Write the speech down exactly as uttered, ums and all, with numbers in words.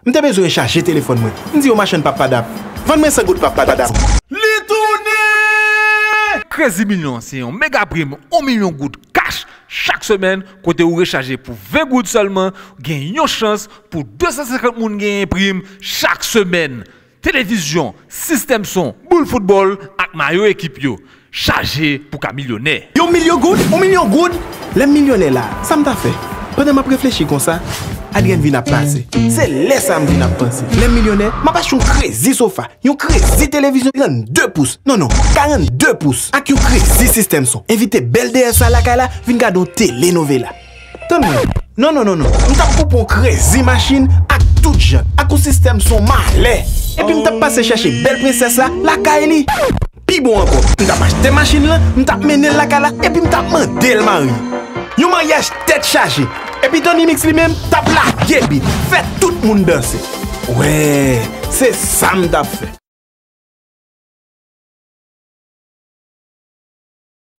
M te bezwen rechaje telefòn mwen. M di yo machann Pap Padap, vann mwen san goud Pap Padap. Li tounen! Krezi Milyon se yon mega prim yon milyon goud kach chak semèn, kote ou rechaje pou ven goud sèlman, gen yon chans pou de san senkant moun genyen prim chak semèn. Televizyon, sistèm son, boul foutbòl ak mayo ekip yo. Chaje pou ka milyonè. Yon milyon goud? Yon milyon goud? Lè m milyonè la, sa m t ap fè? Pandan m ap reflechi konsa, Adrienne vin ap pase. Se lè sa a m vin ap panse. Lè m milyonè, m ap achte yon krezi sofa, yon krezi televizyon trannde pous, non, non, karannde pous, ak yon krezi sistèm son. Envite bèl deyès sa lakay la, vin gade yon telenovela. Tann mwen. Non, non, non, non. M t ap koupe yon krezi machin ak tout jan, ak yon sistèm son malè. Epi m t ap pase chèche bèl prensès la lakay li. Pi bon ankò, m t ap achte machin lan, m t ap mennen l lakay la, epi m t ap mande l marye. Yon maryaj tèt chaje. Epi Tony Mix li menm t ap lage bit, fè tout moun danse. Wè, se sa m t ap fè.